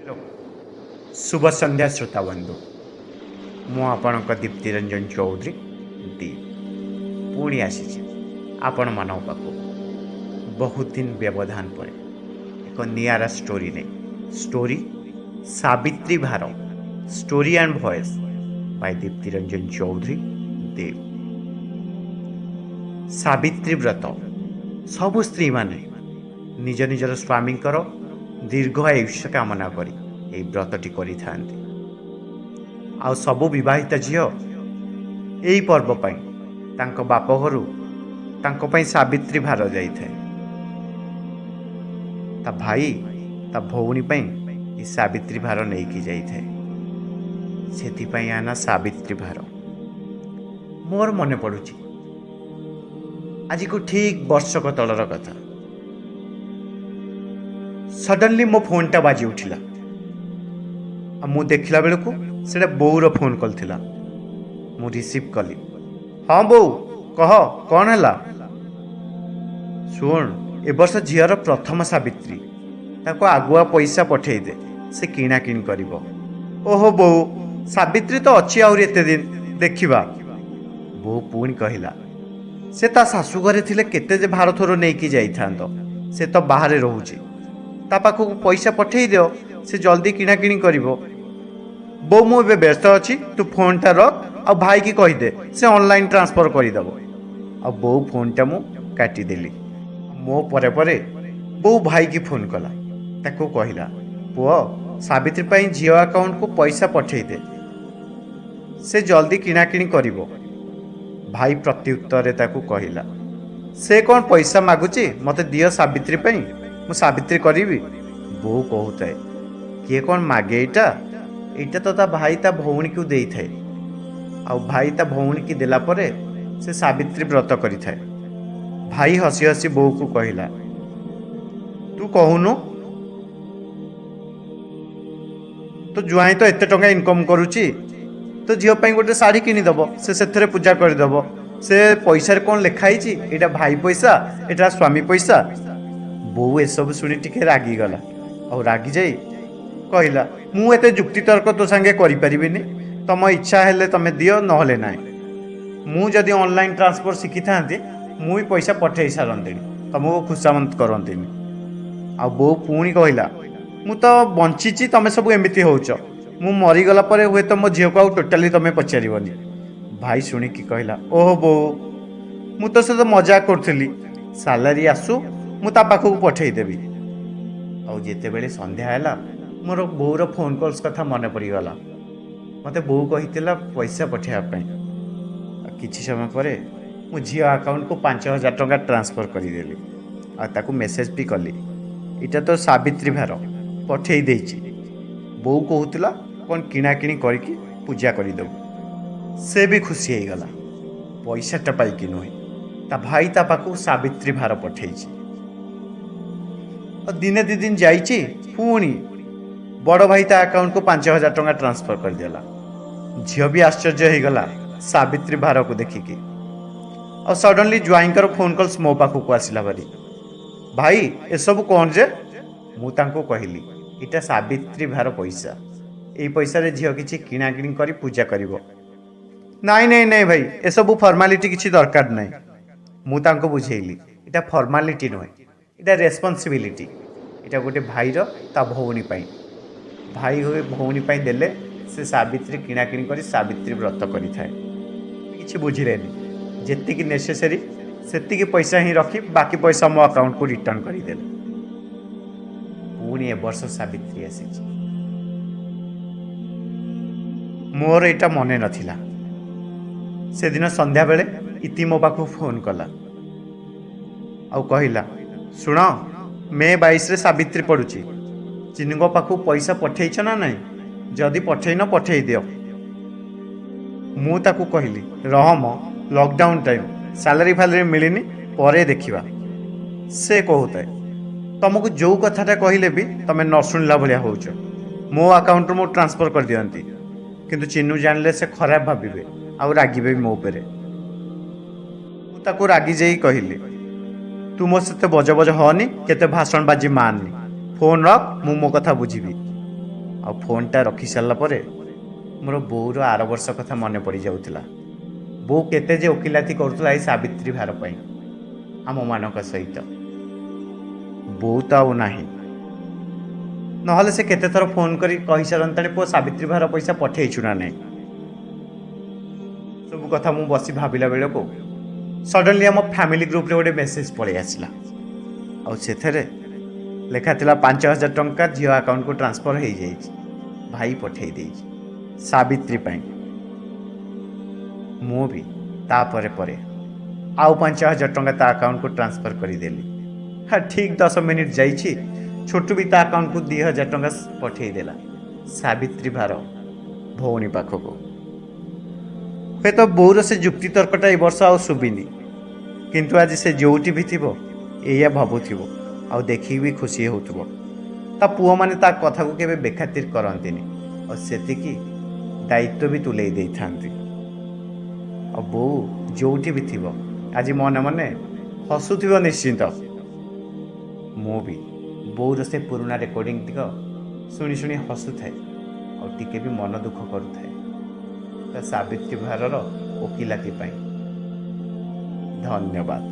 Hello, ଶୁଭ ସନ୍ଧ୍ୟା ଶ୍ରୋତା ବନ୍ଧୁ। ମୁଁ ଆପଣଙ୍କ ଦୀପ୍ତି ରଞ୍ଜନ ଚୌଧୁରୀ ଦୀପ ପୁଣି ଆସିଛି ଆପଣମାନଙ୍କ ପାଖକୁ ବହୁତ ଦିନ ବ୍ୟବଧାନ ପରେ ଏକ ନିଆରା ଷ୍ଟୋରି ନେଇ। ଷ୍ଟୋରି ସାବିତ୍ରୀ ଭାର, story and voice by Dipti Ranjan Choudhury Deb. Sabitri Brata ସବୁ ସ୍ତ୍ରୀମାନେ ନିଜ ନିଜର ସ୍ୱାମୀଙ୍କର ଦୀର୍ଘ ଆୟୁଷ୍ୟ କାମନା କରି ଏହି ବ୍ରତଟି କରିଥାନ୍ତି। ଆଉ ସବୁ ବିବାହିତ ଝିଅ ଏହି ପର୍ବ ପାଇଁ ତାଙ୍କ ବାପ ଘରୁ ତାଙ୍କ ପାଇଁ ସାବିତ୍ରୀ ଭାର ଯାଇଥାଏ। ତା ଭାଇ ତା ଭଉଣୀ ପାଇଁ ଏ ସାବିତ୍ରୀ ଭାର ନେଇକି ଯାଇଥାଏ। ସେଥିପାଇଁ ଆ ନାଁ ସାବିତ୍ରୀ ଭାର। ମୋର ମନେ ପଡ଼ୁଛି, ଆଜିକୁ ଠିକ୍ ବର୍ଷକ ତଳର କଥା। ସଡନଲି ମୋ ଫୋନ୍ଟା ବାଜି ଉଠିଲା ଆଉ ମୁଁ ଦେଖିଲା ବେଳକୁ ସେଇଟା ବୋଉର ଫୋନ୍ କଲ୍ ଥିଲା। ମୁଁ ରିସିଭ୍ କଲି। "ହଁ ବୋଉ, କହ, କ'ଣ ହେଲା?" "ଶୁଣ, ଏ ବର୍ଷ ଝିଅର ପ୍ରଥମ ସାବିତ୍ରୀ। ତାକୁ ଆଗୁଆ ପଇସା ପଠେଇଦେ, ସେ କିଣାକିଣି କରିବ।" "ଓହୋ ବୋଉ, ସାବିତ୍ରୀ ତ ଅଛି ଆହୁରି ଏତେ ଦିନ, ଦେଖିବା।" ବୋଉ ପୁଣି କହିଲା, "ସେ ତା ଶାଶୁ ଘରେ ଥିଲେ କେତେ ଯେ ଭାରଥୋର ନେଇକି ଯାଇଥାନ୍ତ। ସେ ତ ବାହାରେ ରହୁଛି। ତା ପାଖକୁ ପଇସା ପଠେଇ ଦିଅ, ସେ ଜଲ୍ଦି କିଣାକିଣି କରିବ।" "ବୋଉ, ମୁଁ ଏବେ ବ୍ୟସ୍ତ ଅଛି, ତୁ ଫୋନ୍ଟା ରଖ ଆଉ ଭାଇକି କହିଦେ, ସେ ଅନଲାଇନ୍ ଟ୍ରାନ୍ସଫର୍ କରିଦେବ।" ଆଉ ବୋଉ ଫୋନ୍ଟା ମୁଁ କାଟିଦେଲି। ମୋ ପରେ ପରେ ବୋଉ ଭାଇକି ଫୋନ୍ କଲା। ତାକୁ କହିଲା, "ପୁଅ, ସାବିତ୍ରୀ ପାଇଁ ଝିଅ ଆକାଉଣ୍ଟକୁ ପଇସା ପଠେଇଦେ, ସେ ଜଲ୍ଦି କିଣାକିଣି କରିବ।" ଭାଇ ପ୍ରତ୍ୟୁତ୍ତରେ ତାକୁ କହିଲା, "ସେ କ'ଣ ପଇସା ମାଗୁଛି ମୋତେ? ଦିଅ ସାବିତ୍ରୀ ପାଇଁ, ମୁଁ ସାବିତ୍ରୀ କରିବି।" ବୋଉ କହୁଥାଏ, "କିଏ କ'ଣ ମାଗେ ଏଇଟା? ଏଇଟା ତ ତା ଭାଇ ତା ଭଉଣୀକୁ ଦେଇଥାଏ ଆଉ ଭାଇ ତା ଭଉଣୀକି ଦେଲା ପରେ ସେ ସାବିତ୍ରୀ ବ୍ରତ କରିଥାଏ।" ଭାଇ ହସି ହସି ବୋଉକୁ କହିଲା, "ତୁ କହୁନୁ, ତୋ ଜ୍ୱାଇଁ ତ ଏତେ ଟଙ୍କା ଇନକମ୍ କରୁଛି, ତୋ ଝିଅ ପାଇଁ ଗୋଟେ ଶାଢ଼ୀ କିଣିଦେବ, ସେ ସେଥିରେ ପୂଜା କରିଦେବ। ସେ ପଇସାରେ କ'ଣ ଲେଖା ହେଇଛି, ଏଇଟା ଭାଇ ପଇସା, ଏଇଟା ସ୍ୱାମୀ ପଇସା?" ବୋଉ ଏସବୁ ଶୁଣି ଟିକେ ରାଗିଗଲା ଆଉ ରାଗିଯାଇ କହିଲା, "ମୁଁ ଏତେ ଯୁକ୍ତିତର୍କ ତୋ ସାଙ୍ଗେ କରିପାରିବିନି। ତମ ଇଚ୍ଛା ହେଲେ ତମେ ଦିଅ, ନହେଲେ ନାହିଁ। ମୁଁ ଯଦି ଅନଲାଇନ୍ ଟ୍ରାନ୍ସଫର୍ ଶିଖିଥାନ୍ତି, ମୁଁ ବି ପଇସା ପଠେଇ ସାରନ୍ତିଣି, ତମକୁ ଖୁସାମତ କରନ୍ତିନି।" ଆଉ ବୋଉ ପୁଣି କହିଲା, "ମୁଁ ତ ବଞ୍ଚିଛି, ତମେ ସବୁ ଏମିତି ହେଉଛ। ମୁଁ ମରିଗଲା ପରେ ହୁଏତ ମୋ ଝିଅକୁ ଆଉ ଟୋଟାଲି ତମେ ପଚାରିବନି।" ଭାଇ ଶୁଣିକି କହିଲା, "ଓହୋ ବୋଉ, ମୁଁ ତୋ ସହିତ ମଜାକ କରୁଥିଲି। ସାଲାରୀ ଆସୁ, ମୁଁ ତା ପାଖକୁ ପଠେଇଦେବି।" ଆଉ ଯେତେବେଳେ ସନ୍ଧ୍ୟା ହେଲା, ମୋର ବୋଉର ଫୋନ୍ କଲ୍ସ କଥା ମନେ ପଡ଼ିଗଲା। ମୋତେ ବୋଉ କହିଥିଲା ପଇସା ପଠାଇବା ପାଇଁ। ଆଉ କିଛି ସମୟ ପରେ ମୁଁ ଝିଅ ଆକାଉଣ୍ଟକୁ 5000 ଟଙ୍କା ଟ୍ରାନ୍ସଫର୍ କରିଦେଲି ଆଉ ତାକୁ ମେସେଜ୍ ବି କଲି, "ଏଇଟା ତ ସାବିତ୍ରୀ ଭାର, ପଠେଇ ଦେଇଛି। ବୋଉ କହୁଥିଲା କ'ଣ କିଣାକିଣି କରିକି ପୂଜା କରିଦେବୁ।" ସେ ବି ଖୁସି ହେଇଗଲା, ପଇସାଟା ପାଇକି ନୁହେଁ, ତା ଭାଇ ତା ପାଖକୁ ସାବିତ୍ରୀ ଭାର ପଠେଇଛି। ଆଉ ଦିନେ 2 ଦିନ ଯାଇଛି, ପୁଣି ବଡ଼ ଭାଇ ତା ଆକାଉଣ୍ଟକୁ 5000 ଟଙ୍କା ଟ୍ରାନ୍ସଫର୍ କରିଦେଲା। ଝିଅ ବି ଆଶ୍ଚର୍ଯ୍ୟ ହେଇଗଲା ସାବିତ୍ରୀ ଭାରକୁ ଦେଖିକି। ଆଉ ସଡନଲି ଜ୍ୱାଇଁଙ୍କର ଫୋନ୍ କଲ୍ସ ମୋ ପାଖକୁ ଆସିଲା ଭାରି, "ଭାଇ, ଏସବୁ କ'ଣ ଯେ?" ମୁଁ ତାଙ୍କୁ କହିଲି, "ଏଇଟା ସାବିତ୍ରୀ ଭାର ପଇସା। ଏଇ ପଇସାରେ ଝିଅ କିଛି କିଣାକିଣି କରି ପୂଜା କରିବ।" "ନାଇଁ ନାଇଁ ନାଇଁ ଭାଇ, ଏସବୁ ଫର୍ମାଲିଟି କିଛି ଦରକାର ନାହିଁ।" ମୁଁ ତାଙ୍କୁ ବୁଝେଇଲି, ଏଇଟା ଫର୍ମାଲିଟି ନୁହେଁ, ଏଇଟା ରେସ୍ପନ୍ସିବିଲିଟି। ଏଇଟା ଗୋଟେ ଭାଇର ତା ଭଉଣୀ ପାଇଁ। ଭାଇ ହୋଇ ଭଉଣୀ ପାଇଁ ଦେଲେ ସେ ସାବିତ୍ରୀ କିଣାକିଣି କରି ସାବିତ୍ରୀ ବ୍ରତ କରିଥାଏ। କିଛି ବୁଝିଲେନି। ଯେତିକି ନେସେସରି ସେତିକି ପଇସା ହିଁ ରଖି ବାକି ପଇସା ମୋ ଆକାଉଣ୍ଟକୁ ରିଟର୍ଣ୍ଣ କରିଦେଲେ। ପୁଣି ଏ ବର୍ଷ ସାବିତ୍ରୀ ଆସିଛି। ମୋର ଏଇଟା ମନେ ନଥିଲା। ସେଦିନ ସନ୍ଧ୍ୟାବେଳେ ଇତି ମୋ ପାଖକୁ ଫୋନ୍ କଲା ଆଉ କହିଲା, "ଶୁଣ, ମେ 22ରେ ସାବିତ୍ରୀ ପଡ଼ୁଛି। ଚିନୁଙ୍କ ପାଖକୁ ପଇସା ପଠେଇଛ ନା ନାହିଁ? ଯଦି ପଠେଇନ, ପଠେଇ ଦିଅ।" ମୁଁ ତାକୁ କହିଲି, "ରହ ମ, ଲକଡାଉନ୍ ଟାଇମ୍, ସାଲାରୀ ଫାଲାରୀ ମିଳିନି, ପରେ ଦେଖିବା।" ସେ କହୁଥାଏ, "ତମକୁ ଯେଉଁ କଥାଟା କହିଲେ ବି ତମେ ନ ଶୁଣିଲା ଭଳିଆ ହେଉଛ। ମୋ ଆକାଉଣ୍ଟରୁ ମୁଁ ଟ୍ରାନ୍ସଫର୍ କରିଦିଅନ୍ତି, କିନ୍ତୁ ଚିନୁ ଜାଣିଲେ ସେ ଖରାପ ଭାବିବେ ଆଉ ରାଗିବେ ବି ମୋ ଉପରେ।" ମୁଁ ତାକୁ ରାଗି ଯାଇ କହିଲି, "ତୁ ମୋ ସହିତ ବଜବଜ ହଅନି, କେତେ ଭାଷଣ ବାଜି ମାରନି। ଫୋନ୍ ରଖ, ମୁଁ ମୋ କଥା ବୁଝିବି।" ଆଉ ଫୋନ୍ଟା ରଖି ସାରିଲା ପରେ ମୋର ବୋଉର ଆର ବର୍ଷ କଥା ମନେ ପଡ଼ିଯାଉଥିଲା। ବୋଉ କେତେ ଯେ ଓକିଲାତି କରୁଥିଲା ଏଇ ସାବିତ୍ରୀ ଭାର ପାଇଁ ଆମମାନଙ୍କ ସହିତ। ବୋଉ ତ ଆଉ ନାହିଁ, ନହେଲେ ସେ କେତେଥର ଫୋନ୍ କରି କହିସାରନ୍ତାଣି, ପୁଅ ସାବିତ୍ରୀ ଭାର ପଇସା ପଠେଇଛୁ ନା ନାହିଁ? ସବୁ କଥା ମୁଁ ବସି ଭାବିଲା ବେଳକୁ ସଡନଲି ଆମ ଫ୍ୟାମିଲି ଗ୍ରୁପ୍ରେ ଗୋଟେ ମେସେଜ୍ ପଳେଇ ଆସିଲା। ଆଉ ସେଥିରେ ଲେଖା ଥିଲା, 5000 ଟଙ୍କା ଝିଅ ଆକାଉଣ୍ଟକୁ ଟ୍ରାନ୍ସଫର୍ ହେଇଯାଇଛି, ଭାଇ ପଠେଇ ଦେଇଛି ସାବିତ୍ରୀ ପାଇଁ। ମୁଁ ବି ତାପରେ ପରେ ଆଉ 5000 ଟଙ୍କା ତା ଆକାଉଣ୍ଟକୁ ଟ୍ରାନ୍ସଫର୍ କରିଦେଲି। ହଁ, ଠିକ୍ 10 ମିନିଟ୍ ଯାଇଛି, ଛୋଟୁ ବି ତା ଆକାଉଣ୍ଟକୁ 2000 ଟଙ୍କା ପଠେଇ ଦେଲା ସାବିତ୍ରୀ ଭାର ଭଉଣୀ ପାଖକୁ। ହୁଏତ ବୋଉର ସେ ଯୁକ୍ତିତର୍କଟା ଏ ବର୍ଷ ଆଉ ଶୁଭିନି, କିନ୍ତୁ ଆଜି ସେ ଯେଉଁଠି ବି ଥିବ ଏଇଆ ଭାବୁଥିବ ଆଉ ଦେଖିକି ବି ଖୁସି ହେଉଥିବ। ତା ପୁଅମାନେ ତା କଥାକୁ କେବେ ବେଖାତିର କରନ୍ତିନି ଆଉ ସେତିକି ଦାୟିତ୍ୱ ବି ତୁଲେଇ ଦେଇଥାନ୍ତି। ଆଉ ବୋଉ ଯେଉଁଠି ବି ଥିବ ଆଜି ମନେ ମନେ ହସୁଥିବ ନିଶ୍ଚିନ୍ତ। ମୁଁ ବି ବୋଉର ସେ ପୁରୁଣା ରେକର୍ଡ଼ିଂ ଟିକ ଶୁଣି ଶୁଣି ହସୁଥାଏ ଆଉ ଟିକେ ବି ମନ ଦୁଃଖ କରୁଥାଏ ତା ସାବିତ୍ରୀ ଭାରର ଓକିଲାତି ପାଇଁ। ଧନ୍ୟବାଦ।